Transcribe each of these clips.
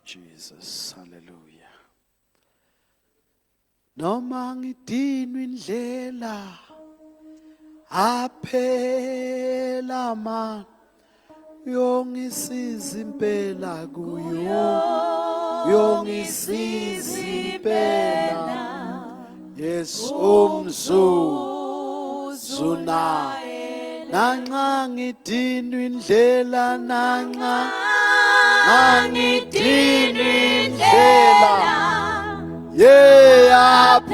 Jesus. Hallelujah. Noma ngidinwe indlela aphela ma yongisiza impela kuyo yongisiza impela yes umzuzu na nanxa ngidinwe indlela nanxa ngidinwe indlela yeyaphela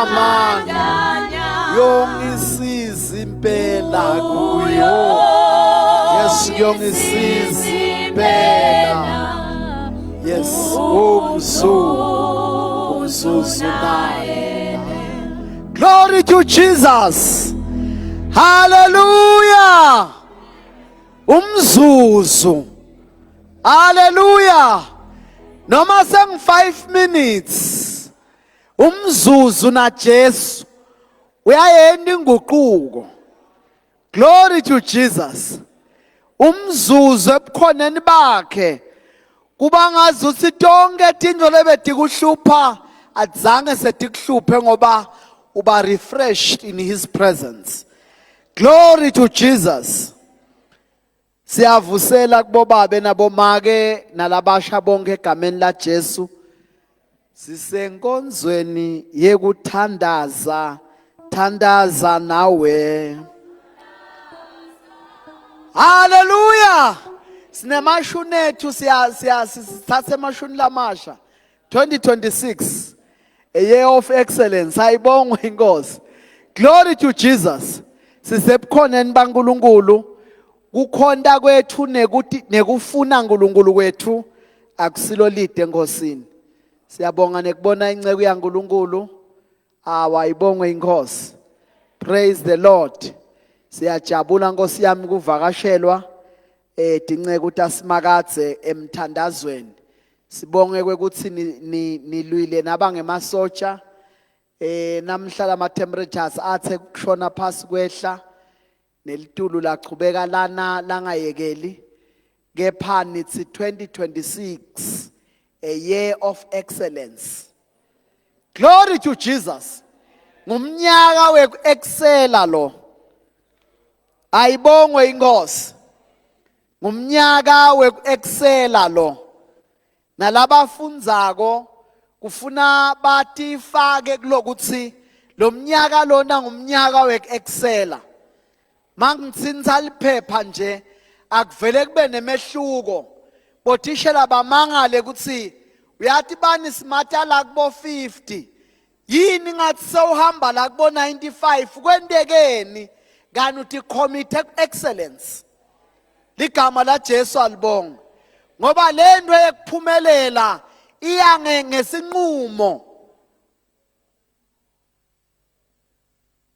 amandla yongisiza impela kuyo yes kuyongisiza impela yes umzu umzuzu naye glory to Jesus hallelujah umzuzu haleluya noma sengu 5 minutes umzuzu na Jesu uyayenda inguquko glory to Jesus umzuzu ebukhoneni bakhe kuba ngazi ukuthi tonke tintfo lebetikuhlupha adzange setikuhluphe ngoba uba refreshed in his presence glory to Jesus Siyavusela kubobabe nabomake nalabasha bonke egameni laJesu. Sisenkonzweni yekuthandaza, thandaza nawe. Haleluya! Sinemashuni ethu siya siya sithatha emashuni lamasha. 2026 a year of excellence ayibongwe inkosi glory to Jesus sisebukhoneni baNkuluNkulu kukhonta kwethu nekuthi nekufuna uNkulunkulu kwethu akusilo lide enkosini siyabonga nekubona inceku yaNkulunkulu awayibongwe inkosi praise the lord siyajabula nkosi yami kuvakashelwa eh tinceku tasimakadze emthandazweni sibonge kwekuthi nilwile naba ngemasotsha eh namhla lama temperatures athe kushona phasi kwehla nelitulu lachubeka lana langayekeli kepha nithi 2026 a year of excellence glory to Jesus ngumnyaka wekuexcela lo ayibongwe inkosi ngumnyaka wekuexcela lo nalabafundzako kufuna batifake kulokuthi lo mnyaka lona ngumnyaka wekuexcela mangitsintsa liphepha nje akuvele kube nemehluko bothishela bamangale ukuthi uyathi bani simatala kubo 50 yini ngathi sewuhamba la kubo 95 kwentekeni kanti uthi commit excellence ligama la Jesu alibonga ngoba lento yekuphumelela iya ngesinqumo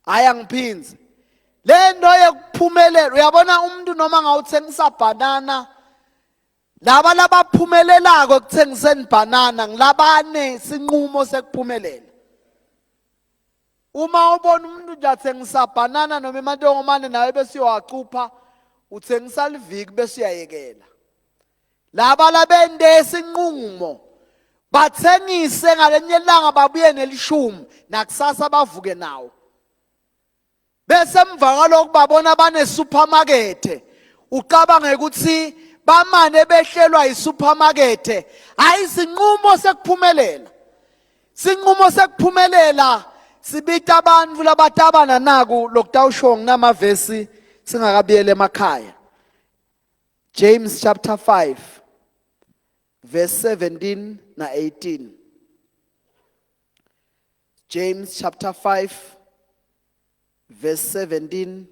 hayi angiphinzi lento yekuphumelela uyabona umuntu noma ngawuthengisa banana laba labaphumelelako ekuthengiseni banana ngilabane sinqumo sekuphumelela uma ubona umuntu nje athengisa banana noma emantongomane nawe bese uyowacupha uthengisa liviki bese uyayekela laba labende isinqumo bathengise ngalenye ilanga babuye nelishumi nakusasa bavuke nawo bese emva kwalokho babona banesupermarket ucabange ukuthi bamane behlelwa yisupermarket hayi sinqumo sekuphumelela sinqumo sekuphumelela sibita abantu labatabana naku lokutawusho nginamavesi singakabiyele emakhaya James chapter 5 verse 17 na 18 James chapter 5 verse 17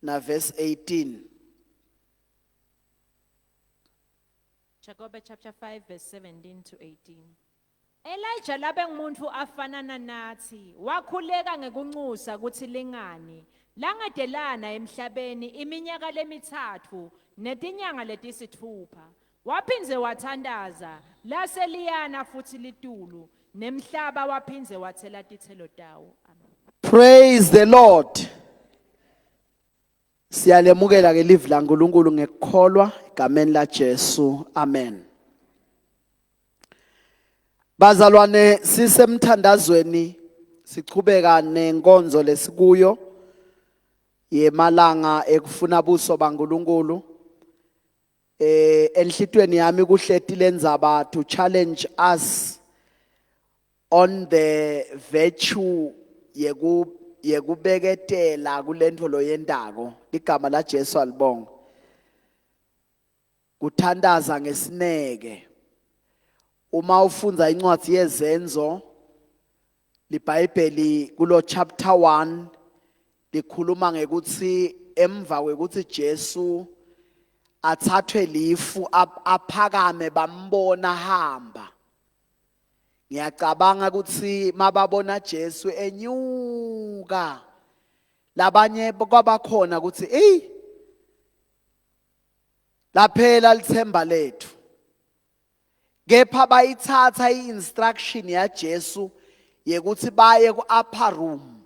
na verse 18 Jakobe chapter 5 verse 17 to 18. Elijah labe ngumuntu afanana nathi wakhuleka ngekunxusa ukuthi lingani langadelana emhlabeni iminyaka lemithathu netinyanga letisitfupha waphindze wathandaza lase liyana futhi litulu nemhlaba waphindze wathela tithelo tawo amen Praise the Lord. Siyalemukela ke livi laNkulunkulu ngekukholwa egameni laJesu. Amen. Bazalwane sisemthandazweni sichubeka nenkonzo lesikuyo yemalanga ekufuna buso baNkulunkulu. Eh enhlitweni yami kuhleti lendzaba to challenge us on the virtue yeku yekubeketela kulento loyentako ligama la Jesu alibonga kuthandaza ngesineke uma ufundza incwadi yezenzo liBhayibheli kulo chapter 1 likhuluma ngekuthi emva kwekuthi Jesu athathwe lifu aphakame bambona hamba Ngiyacabanga ukuthi mababona Jesu enyuka labanye kwabakhona ukuthi ey laphela lithemba lethu kepha bayithatha i-instruction yaJesu yekuthi baye ku-upper room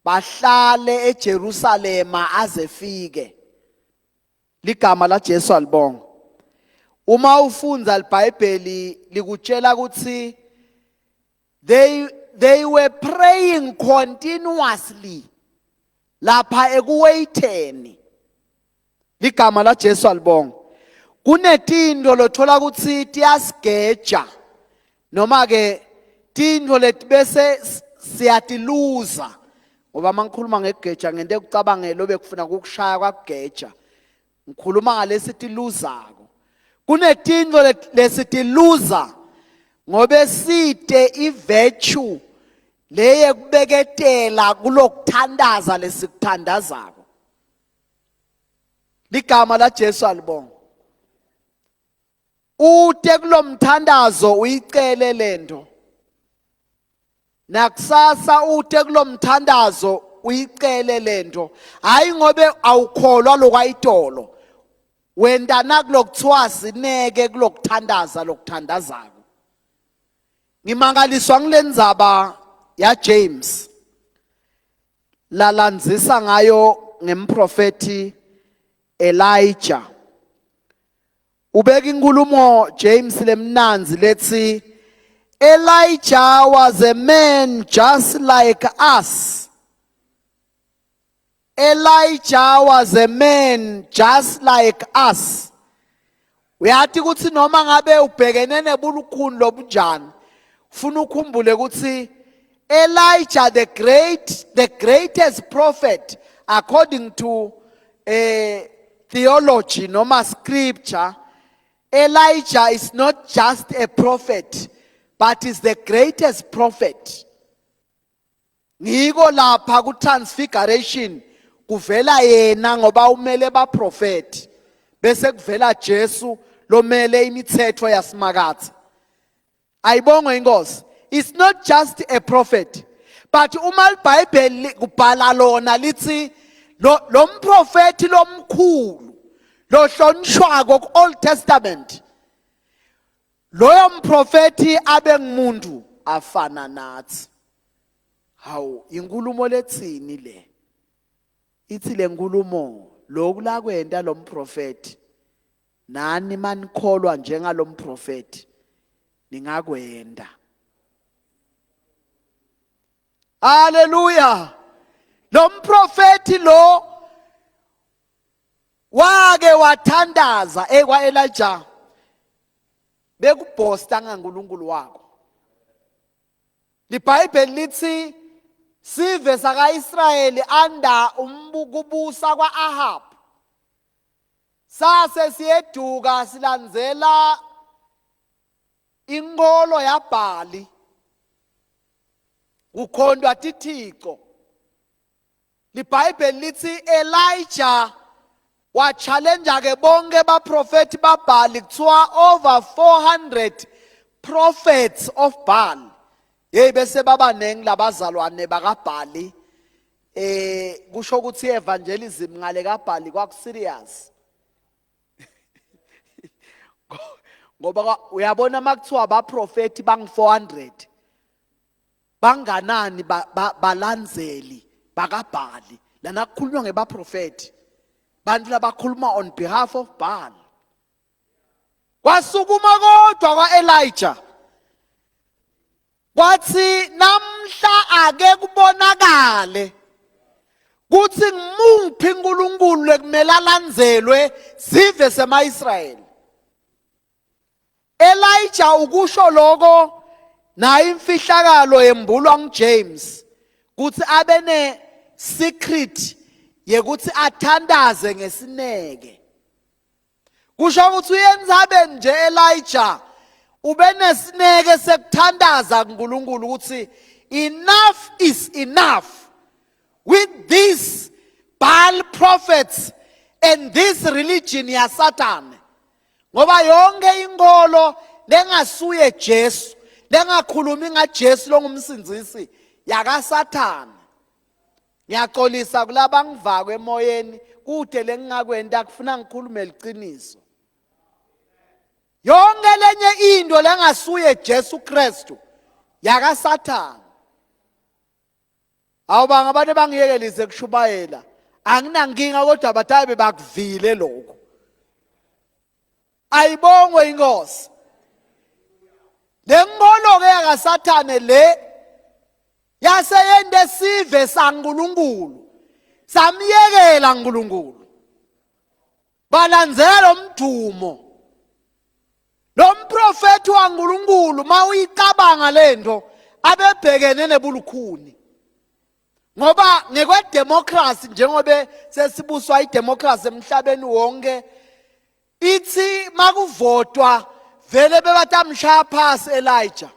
bahlale eJerusalema aze fike Ligama laJesu alibonga. Uma ufundza liBhayibheli likutshela ukuthi they they were praying continuously lapha ekuwaiteni. Ligama laJesu alibonga. Kunetinto lothola ukuthi tiyasigeja noma ke tintfo leti bese siyatiluza ngoba mangikhuluma ngegeja ngente kucabange lobe kufuna kukushaya kwakugeja ngikhuluma ngalesi tiluzako kunetintfo lesitiluza ngobe site ivirtue leye kubeketela kulokuthandaza lesikuthandazako ligama laJesu alibonga Ute kulomthandazo uyicele lento. Nakusasa ute kulomthandazo uyicele lento. Hayi ngobe awukholwa lokwayitolo. Wenta nakulokuthiwa sineke kulokuthandaza lokuthandazako. Ngimangaliswa ngilendzaba ya James. Lalandzisa ngayo ngemprofeti Elijah. Ubeka inkulumo James lemnanzi lethi Elijah was a man just like us. Elijah was a man just like us. Uyati ukuthi noma ngabe ubhekene nebulukhuni lobunjani, ufuna ukhumbule ukuthi Elijah the great the greatest prophet according to eh theology noma scripture Elijah is not just a prophet but is the greatest prophet ngiko lapha ku transfiguration kuvela yena ngoba umele baprofeti bese kuvela Jesu lomele imithetho yasimakatha Ayibongwe inkosi. It's not just a prophet. But uma iBhayibheli kubhala lona lithi lo lo mprofeti lomkhulu lohlonishwako ku Old Testament loyo mprofeti abe ngumuntu afana nathi. Hawu inkulumo letsini le? Ithi lenkulumo lokhu lakwenta lo mprofeti Nani manikholwa njengalomprofeti ningakwenda. Haleluya. Lo mprofeti lo wake wathandaza ekwa Elijah bekubhosta ngaNkulunkulu wako. LiBhayibheli lithi sive sakaIsrayeli anda umbukubusa kwaAhab Sase siyeduka silandzela inkholo yaBhali. Kukhontwa tithico. LiBhayibheli lithi Elijah wa-challenge ke bonke baprofethi baBhali kuthiwa over 400 prophets of Baal. Hey bese babanengi labazalwane bakaBhali eh kusho ukuthi evangelism ngale kaBhali kwaku serious ngoba uyabona makuthiwa abaprofeti bang 400 banganani balandzeli bakaBhali Lana kukhulunywa ngebaprofeti, bantu labakhuluma on behalf of Baal. Kwasukuma kodwa kwaElijah kwathi namhla ake kubonakale kuthi ngimuphi uNkulunkulu lekumele alandzelwe sive semaIsrayeli. Elijah ukusho lokho nayo imfihlakalo yembulwa nguJames kuthi abe ne secret yekuthi athandaze ngesineke. Kusho ukuthi uyenzabe nje Elijah ubenesineke sekuthandaza kuNkulunkulu ukuthi enough is enough with these Baal prophets and this religion yaSatan. Ngoba yonke inkolo lengasuye Jesu, lengakhulumi ngaJesu longumsindzisi yakaSathane. Ngiyaxolisa kulaba ngivako emoyeni kude lengingakwenta kufuna ngikhulume liqiniso. Yonke lenye into lengasuye Jesu Kristu yakaSathane. Awubanga abantu bangiyekelise kushumayela. Anginankinga kodwa bathabe bakuvile lokho. Ayibongwe inkosi. Lenkolo ke yakaSathane le yase yente sive saNkulunkulu. Samyekela uNkulunkulu. Balandzela lomdumo. Lo mprofethi waNkulunkulu mawuyicabanga lento abebhekene nebulukhuni. Ngoba ngekwedemocracy njengobe sesibuswa idemocracy emhlabeni wonke ithi makuvotwa vele bebatamshaya phasi Elijah.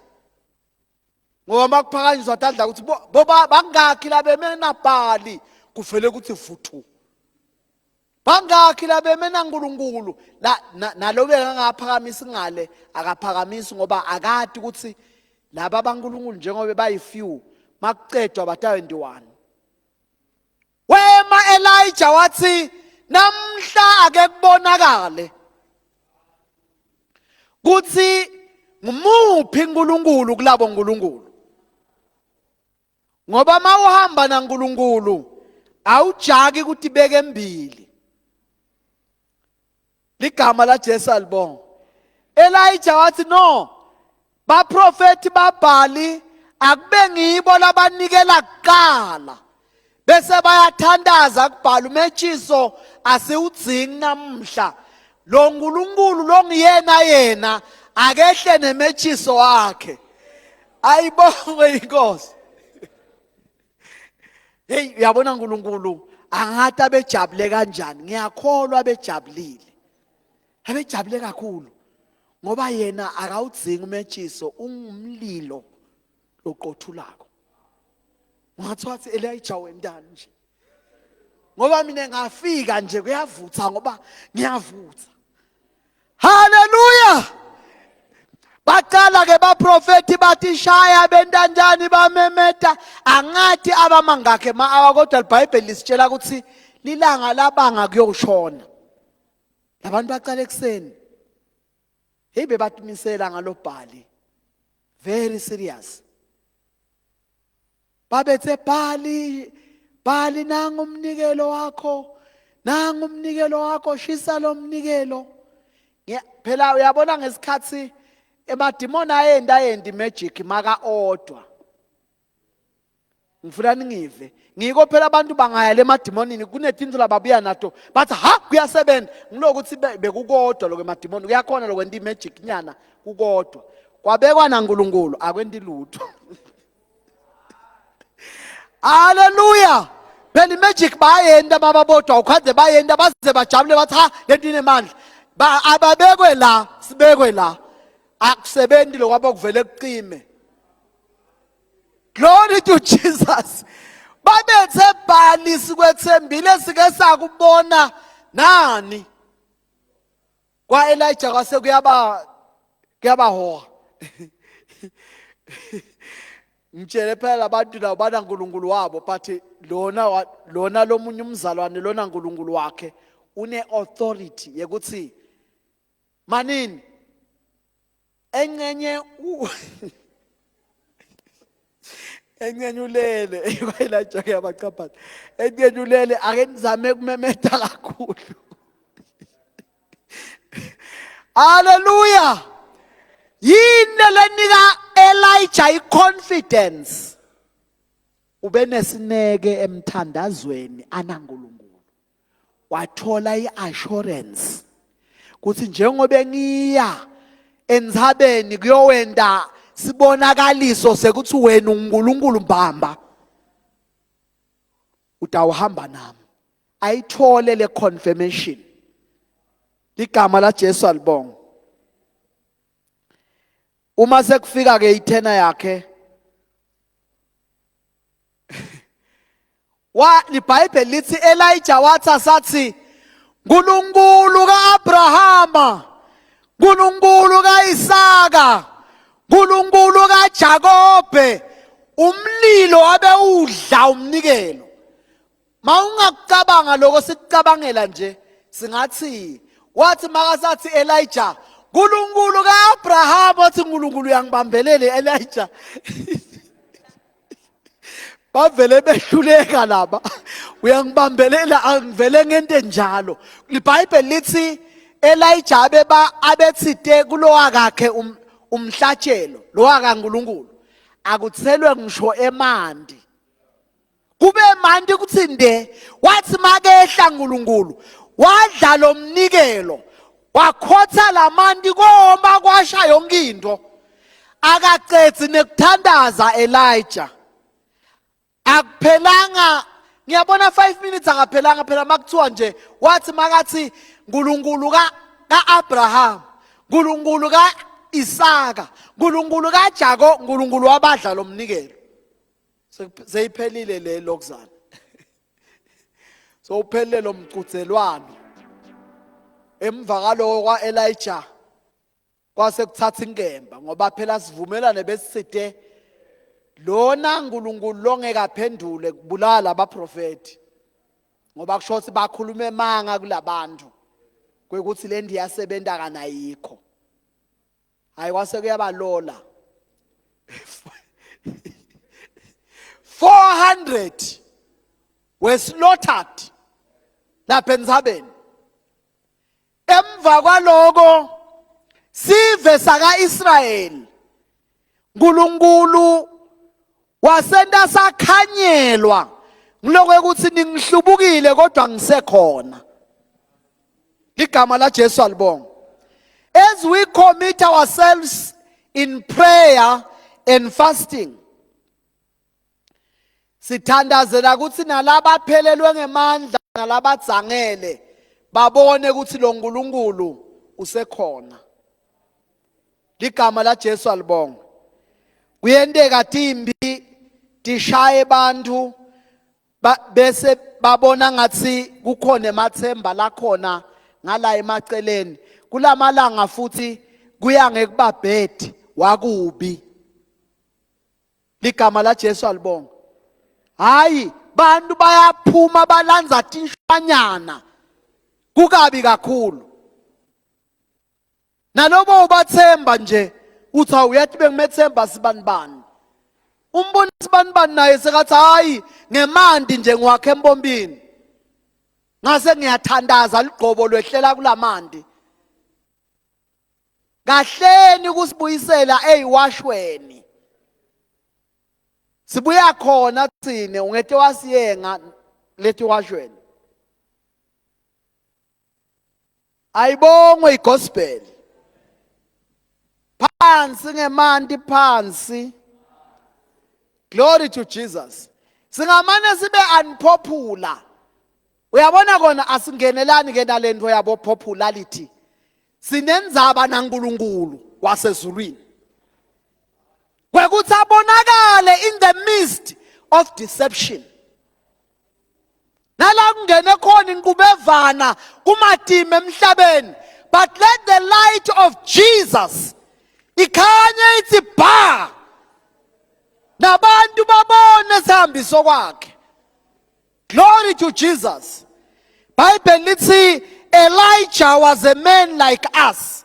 Ngoba makuphakanyiswa tandla ukuthi boba bangakhi labeme nabhali kuvele ukuthi vuthu. Bangakhi labeme naNkulunkulu la nalobe angaphakamisi ngale akaphakamisi ngoba akati ukuthi laba baNkulunkulu njengoba bayi-few makucedwa batawendiwani. Wema Elijah wathi namhla ake kubonakale kuthi ngumuphi uNkulunkulu kulabo nkulunkulu. Ngoba mawuhamba naNkulunkulu awujaki ukuthi beke embili. Ligama la Jesu alibonga. Elijah wathi no baprofeti babhali akube ngibo labanikela kuqala bese bayathandaza kubhala umetshiso asiwudzingi namuhla lo nkulunkulu longiyena yena akehle nemetshiso wakhe ayibongwe inkosi. Hey uyabona uNkulunkulu angathi abejabule kanjani. Ngiyakholwa abejabulile, abejabule kakhulu ngoba yena akawudzingi umetshiso, ungumlilo loqothulako. Ungathi wathi Elijah wentani nje, ngoba mina ngafika nje kuyavutha ngoba ngiyavutha. Haleluya! Baqala ke baprofeti bathi shaya bentanjani bamemeta angathi abamangakhe ma awa kodwa iBhayibheli lisitshela ukuthi lilanga labanga kuyoshona. Labantu baqala ekuseni. Hey bebatimisela ngalobhali. Very serious. Babethe Bhali, Bhali nangu umnikelo wakho, nangu umnikelo wakho, shisa lo mnikelo. Phela uyabona ngesikhathi emadimoni ayenda ayenda imagic maka odwa. Ngifuna ningive. Ngiko phela abantu bangaya lemadimonini kunetinto lababuya nato bathi ha kuyasebenza ngilokuthi bekukodwa lokho emadimoni kuyakhona lokwenta imagic nyana kukodwa kwabekwa naNkulunkulu akwenti lutho. Haleluya. Phela imagic bayenda bababodwa ukhade bayenda baze bajabule bathi ha lento inemandla. Ba ababekwe la sibekwe la. Akusebenzi lokwabo kuvele kucime. Glory to Jesus. Babethe bhali sikwethembile sike sakubona nani. Kwa Elijah kwase kuyaba kuyabahoha. Ngitshele phela labantu labo banaNkulunkulu wabo but lona lona lomunye umzalwane lona nkulunkulu wakhe une authority yekuthi manini encenye. Encenyulele Elijah ke yabachaphatha. Encenyulele ake nizame kumemeta kakhulu. Hallelujah. Yini lenika Elijah iconfidence? Ubenesineke emthandazweni anaNkulunkulu. Wathola iassurance kuthi njengoba ngiya entsabeni kuyowenda sibonakaliso sekuthi wena unguNkulunkulu mbamba utawuhamba nami ayithole le confirmation ligama la Jesu alibonga uma sekufika ke ithena yakhe wa liBhayibheli lithi Elijah wathi asathi uNkulunkulu kaAbrahama uNkulunkulu kaIsaka uNkulunkulu kaJakobe umlilo wabe udla umnikelo mawungakucabanga lokho sikucabangela nje singathi wathi makasathi Elijah uNkulunkulu kaAbraham wathi uNkulunkulu uyangibambelele Elijah bavele behluleka laba uyangibambelela angivele ngento enjalo iBhayibheli lithi Elijah abeba abethite kulowa kakhe um, umhlatshelo lowa kaNkulunkulu akuthelwe ngisho emanti kube manti kuthi nde wathi makehla uNkulunkulu wadla lo mnikelo wakhotha lamanti koma kwasha yonke into akacedzi nekuthandaza Elijah akuphelanga ngiyabona 5 minutes akaphelanga phela makuthiwa nje wathi makathi uNkulunkulu ka kaAbraham uNkulunkulu kaIsaka uNkulunkulu kaJakob uNkulunkulu wabadla lo mnikelo seyiphelile le lokuzana so uphelile lo mgcudzelwano emva kaloko kwa-Elijah kwase kuthatha inkemba ngoba phela sivumelane besithe lona uNkulunkulu longeke aphendule kubulala abaprofeti ngoba kusho ukuthi bakhuluma emanga kulabantu kwekuthi le ndiya yasebenza kanayikho hayi kwase kuyabalola 400 were slaughtered lapha entsabeni emva kwaloko sive saka-Israyeli uNkulunkulu wasenta sakhanyelwa ngiloko ukuthi ningihlubukile kodwa ngisekhona igama la Jesu alibonga as we commit ourselves in prayer and fasting sithandazela ukuthi nalabaphelelwe ngemandla nalabadzangele babone ukuthi lo nkulunkulu usekhona ligama la Jesu alibonga kuyenteka timbi tishaye bantu ba, bese babona ngathi kukhona emathemba lakhona ngala emaceleni kulamalanga futhi kuya ngekuba bad wakubi ligama la Jesu alibonga hayi bantu bayaphuma balanza tinshanyana kukabi kakhulu nalobo ubathemba nje uthi awuyathi bengimethemba sibanibani umbona sibanibani naye sekathi hayi ngemanti nje ngiwakhe empompini ngase ngiyathandaza ligqobo lwehlela kulamanti kahleni kusibuyisela eyiwashweni sibuya khona thine ungete wasiyenga leti washweni ayibongwe igospel phansi ngemanti phansi glory to Jesus singamane sibe unpopular uyabona kona asingenelani ke nalento yabo popularity sinenzaba naNkulunkulu wasezulwini kwekuthi abonakale in the midst of deception nala kungene khona inqubevana kumadima emhlabeni but let the light of Jesus ikhanye ithi ba nabantu babone sihambiso kwakhe glory to Jesus Bible lithi Elijah was a man like us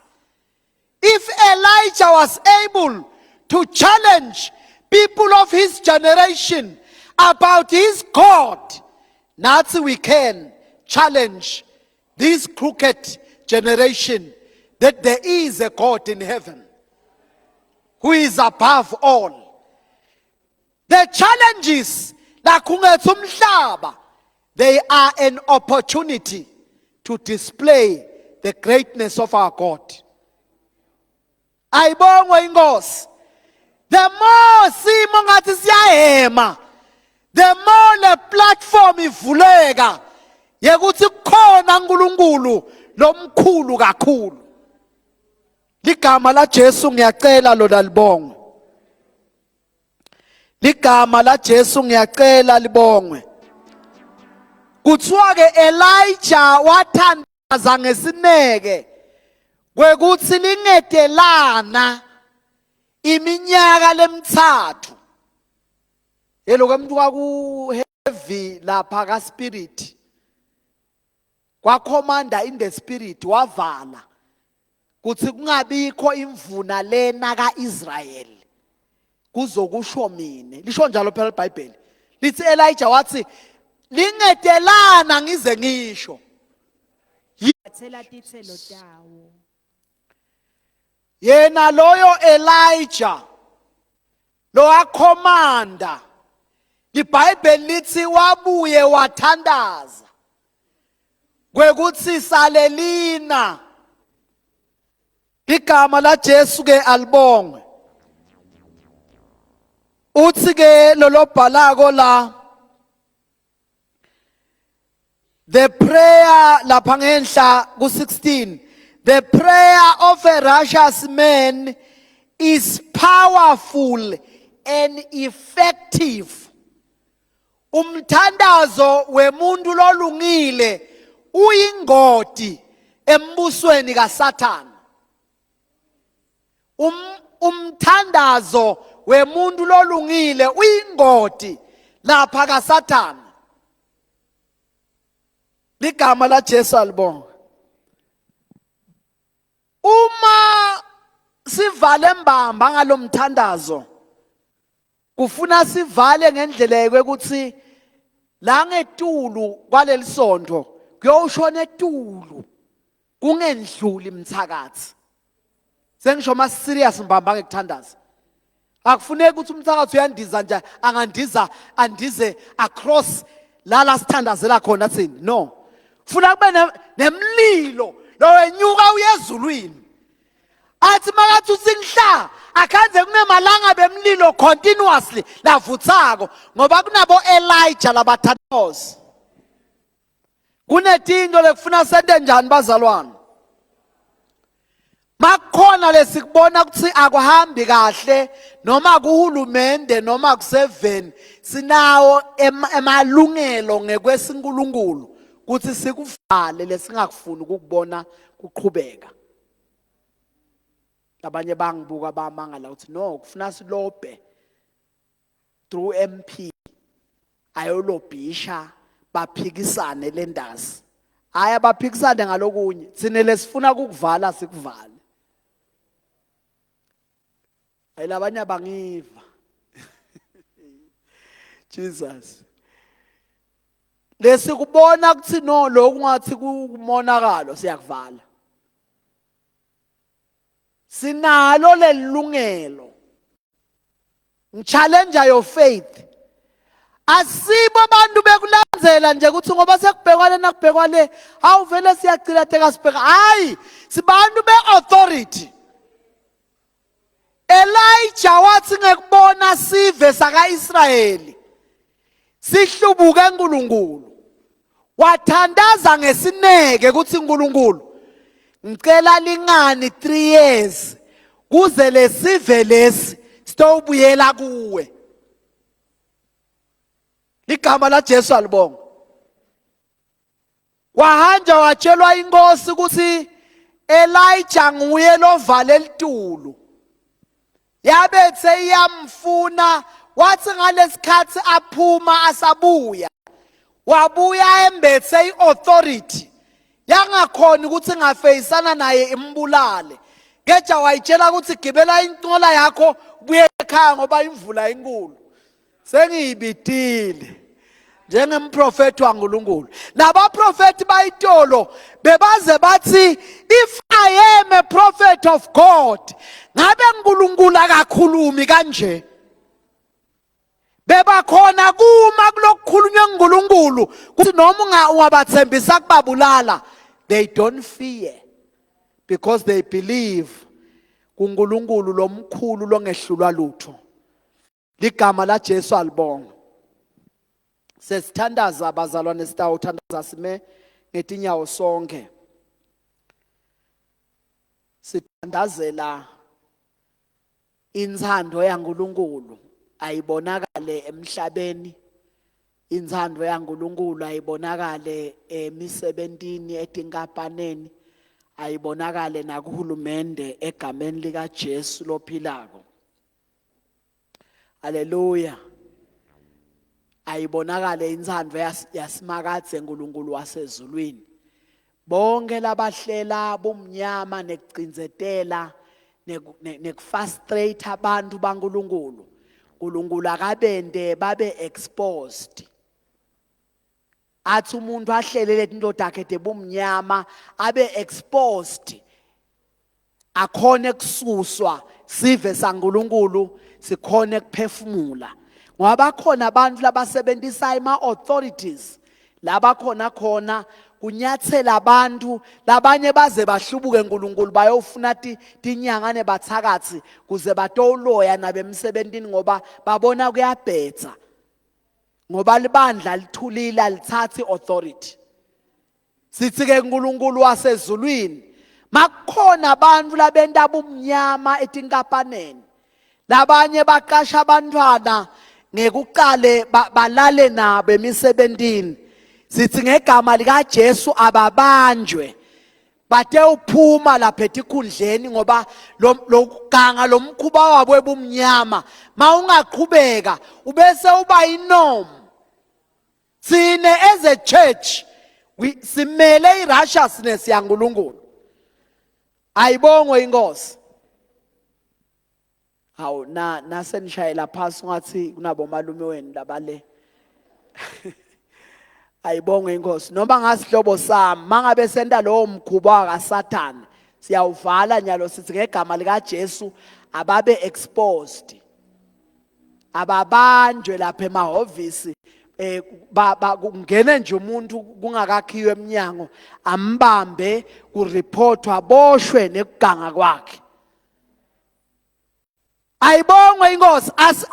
if Elijah was able to challenge people of his generation about his God. Nathi we can challenge this crooked generation that there is a God in heaven who is above all. The challenges lakhungetha umhlaba, they are an opportunity to display the greatness of our God. Ayibongwe inkosi. The more simo ngathi siyahema, the more le platform ivuleka yekuthi kukhona uNkulunkulu lomkhulu kakhulu. Ligama la Jesu ngiyacela lona libongwe. Ligama la Jesu ngiyacela libongwe. Kuthiwa ke Elijah wathandaza ngesineke kwekuthi lingedelana iminyaka lemithathu. Yelo kwemntu kwaku heavy lapha ka spirit. Kwakhomanda in the spirit wavala kuthi kungabikho imvuna lena kaIsrael kuzokusho mina. Lisho njalo phela iBhayibheli, lithi Elijah wathi lingedelana ngize ngisho. Athela tithelo tawo. Yena loyo Elijah lowakhomanda, iBhayibheli lithi wabuye wathandaza kwekuthi salelina. Igama la Jesu ke alibongwe. Uthi ke lolobhalako la the prayer lapha ngenhla ku 16, the prayer of a righteous man is powerful and effective. Umthandazo wemuntu lolungile uyingodi embusweni kaSathane. Umthandazo wemuntu lolungile uyingodi lapha kaSathane. Ligama la Jesu alibonga. Uma sivale mbamba ngalomthandazo, kufuna sivale ngendlela yokuthi la ngetulu kwaleli sontfo kuyowushona etulu kungendluli mthakathi. Sengisho ma serious mbamba ngekuthandaza. Akufuneki ukuthi umthakathi uyandiza nje, angandiza andize across la la sithandazela khona thina. No, funa kube nemlilo lo wenyuka uyezulwini, athi makathi usinhla akhanze kunemalanga bemlilo continuously lavuthako, ngoba kunabo Elijah labathandaza. Kunetinto lekufuna sente njani bazalwane? Makukhona lesikubona ukuthi akuhambi kahle noma kuhulumende noma kuseveni, sinawo emalungelo ngekwesinkulunkulu ukuthi sikuvale lesingakufuni ukukubona kuqhubeka. Abanye bangibuka bamangala ukuthi no, kufuna silobhe through MP ayolobhisha baphikisane lendazi. Hayi, abaphikisane ngalokunye, thina lesifuna ukukuvala sikuvale. Ayilabanye abangiva. Jesus, lesikubona kuthi no, lokhu ngathi kumonakalo, siyakuvala. Sinalo lelungelo. Ngichallenge your faith. Asibo abantu bekulandzela nje ukuthi ngoba sekubhekwa le nakubhekwa le, hawu vele siyagcina teka sibheka. Hayi, sibantu be-authority. Elijah wathi ngekubona sive saka-Israyeli sihlubuke uNkulunkulu, wathandaza ngesineke ukuthi uNkulunkulu ngicela lingani 3 years kuze lesive lesi sitobuyela kuwe. Ligama la Jesu alibonga. Wahanja watshelwa inkosi ukuthi Elijah nguye lovale elitulu. Yabethe iyamfuna, wathi ngalesikhathi aphuma asabuya, wabuya embethe iauthority yangakhona ukuthi ngafeyisana naye imbulale. Keja wayitshela ukuthi gibela inqola yakho buye. ekhaya ngoba imvula inkulu. Sengiyibitile njengemprofeti waNkulunkulu. Labaprofeti bayitolo bebaze bathi if I am a prophet of God, ngabe uNkulunkulu akakhulumi kanje. Bebakhona kuma kulokukhulunywa nguNkulunkulu kuthi noma ungabathembisa kubabulala they don't fear because they believe kuNkulunkulu lomkhulu longehlulwa lutho. Ligama la Jesu alibonga. Sesithandaza bazalwane sitawuthandaza sime ngetinyawo sonke. Sithandazela inthando yaNkulunkulu ayibonakale emhlabeni inthando yaNkulunkulu ayibonakale emisebentini etinkampaneni ayibonakale nakuhulumende egameni likaJesu lophilako. Haleluya. Ayibonakale intsandvo yasimakadze uNkulunkulu wasezulwini. Bonke labahlela bumnyama nekucindzetela nekufrustrate abantu baNkulunkulu. uNkulunkulu akabende babe exposed. Athi umuntu ahlele letinto takhe tebumnyama abe exposed akhone kususwa sive saNkulunkulu sikhone kuphefumula ngoba bakhona abantu labasebenzisa ima authorities laba khona khona kunyathela abantu labanye baze bahlubuke uNkulunkulu bayofuna tinyanga nebathakathi kuze batowuloya nabemsebentini ngoba babona kuyabhetsa ngoba libandla lithulile alithathi authority. Sithi ke uNkulunkulu wasezulwini makukhona abantu labenta bumnyama etinkampaneni labanye baqasha abantwana ngekuqale balale nabo emisebentini sithi ngegama likaJesu ababanjwe bate uphuma lapha etikhundleni ngoba lokuganga lomkhuba wabo ebumnyama mawungaqhubeka ubese uba inorm. Thina as a church we simele i-righteousness yaNkulunkulu. Ayibongwe inkosi. Hawu na nasenishayela phasi ngathi kunabomalume wenu labale. Ayibongwe inkosi. Noma ngasihlobo sami mangabe senta lowo mkhuba kaSathane siyawuvala nyalo sithi ngegama likaJesu ababe exposed. Ababanjwe lapha emahhovisi eh kungene nje umuntu kungakakhiwe eminyango ambambe kureportwa aboshwe nekuganga kwakhe. Ayibongwe inkosi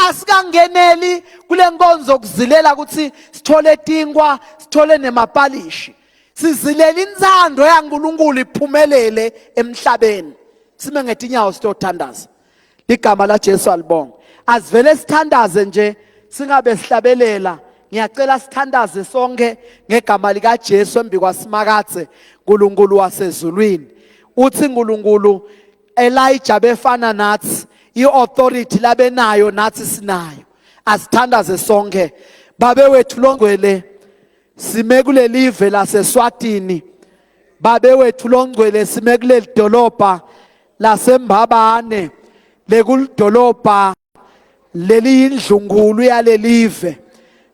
asikangeneli kule nkonzo kuzilela ukuthi sithole tinkwa sithole nemapalishi. Sizilela inthando yaNkulunkulu iphumelele emhlabeni. Sime ngetinyawo sitothandaza. Igama la Jesu alibonge. Asivele sithandaze nje singabe sihlabelela. Ngiyacela sithandaze sonke ngegama lika Jesu embi kwasimakadze uNkulunkulu wasezulwini. Uthi uNkulunkulu Elijah befana nathi iauthority labenayo nathi sinayo. Asithandaze sonke. Babe wethu longcwele sime kulelive laseSwatini. Babe wethu longcwele sime kuleli dolobha laseMbabane lekulidolobha leliyindlunkulu yalelive.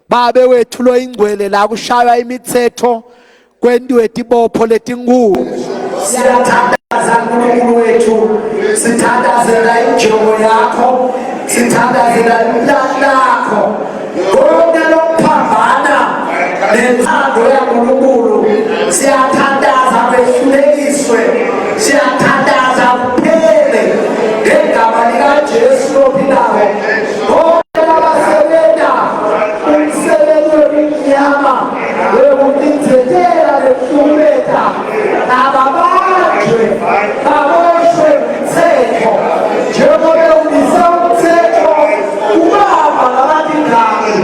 Babe wethu loyingcwele la kushaywa imithetho kwentiwe tibopho letinkulu. Siyathandaza uNkulunkulu wethu, sithandazela injongo yakho, sithandazela iplani lakho. Konke lokuphambana nentando yaNkulunkulu siyathandaza kwehlulekiswe, siyathandaza kuphele ngegama likaJesu ophilayo. Bonke abasebenza umsebenzi wemnyama wekucindzetela nekuhlukumeta ababanjwe baboshwe mthetho njengoba ubisa umthetho ubamba labatingabi.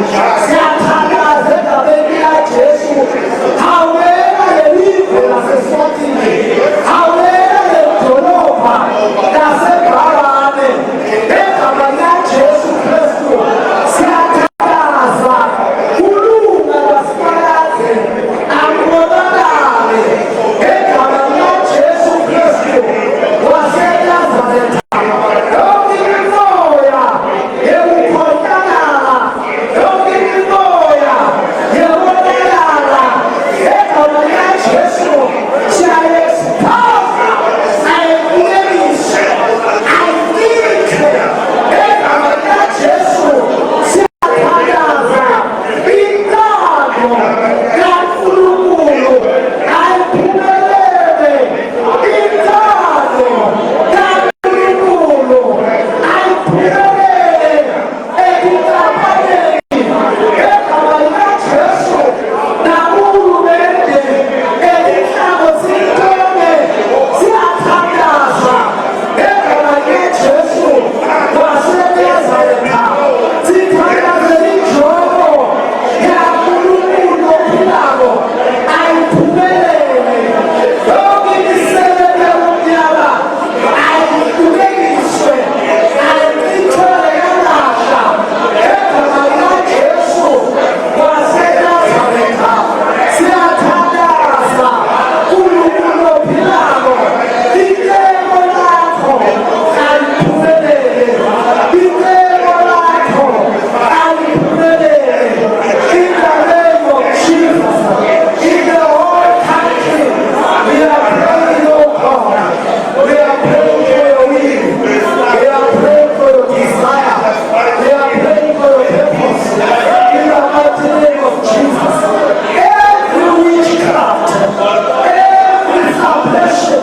Egama likaJesu siyayesiphaza, ayibuyekiswe, ayichithwe. Egama likaJesu siyathandaza, intando kaNkulunkulu ayiphumelele, intando kaNkulunkulu ayiphumelele etinkampaneni. Egama likaJesu nakuhulumende etinhlangothini tonke siyathandaza. Egama likaJesu waseNazaretha sithandazela injongo yaNkulunkulu ophilako ayiphumelele. Yonke imisebenzi yobumnyama ayihlulekiswe, ayichithwe kabasha. Egama likaJesu waseNazaretha siyathandaza, Nkulunkulu ophilako, icebo lakho aliphumelele, icebo lakho aliphumelele. In the name of Jesus, in the whole country, we are praying, oh God. We are praying for your will. We are praying for your desire. We are praying for your purpose. In the mighty name of Jesus. Every witchcraft, every suppression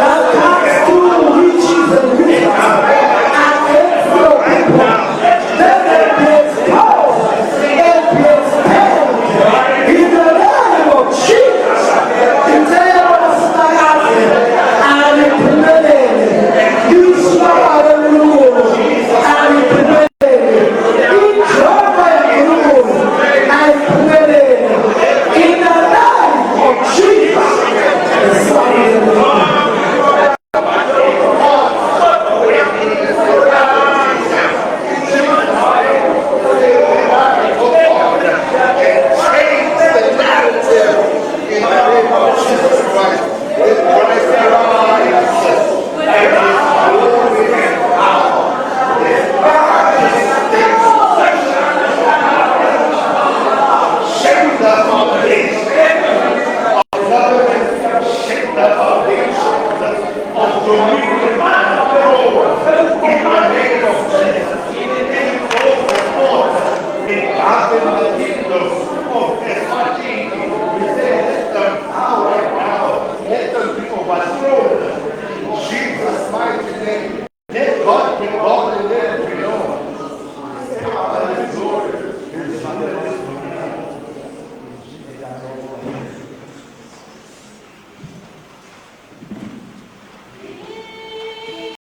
that comes through witches and wizards against your people, let them be exposed and be expelled. In the name of Jesus. Icebo lasimakadze aliphumelele. Isibalo Nkulunkulu aliphumelele. Injongo yaNkulunkulu ayiphumelele. In the name of Jesus, the Son of the living God. Change the narrative in the name of Jesus Christ. With Christ arise and his glory and power. Shake the foundation of government, shake the foundation of dominion and power in the name of Jesus. Any forth in the kingdom of Eswatini. We say, let them bow right now. Let them be overthrown.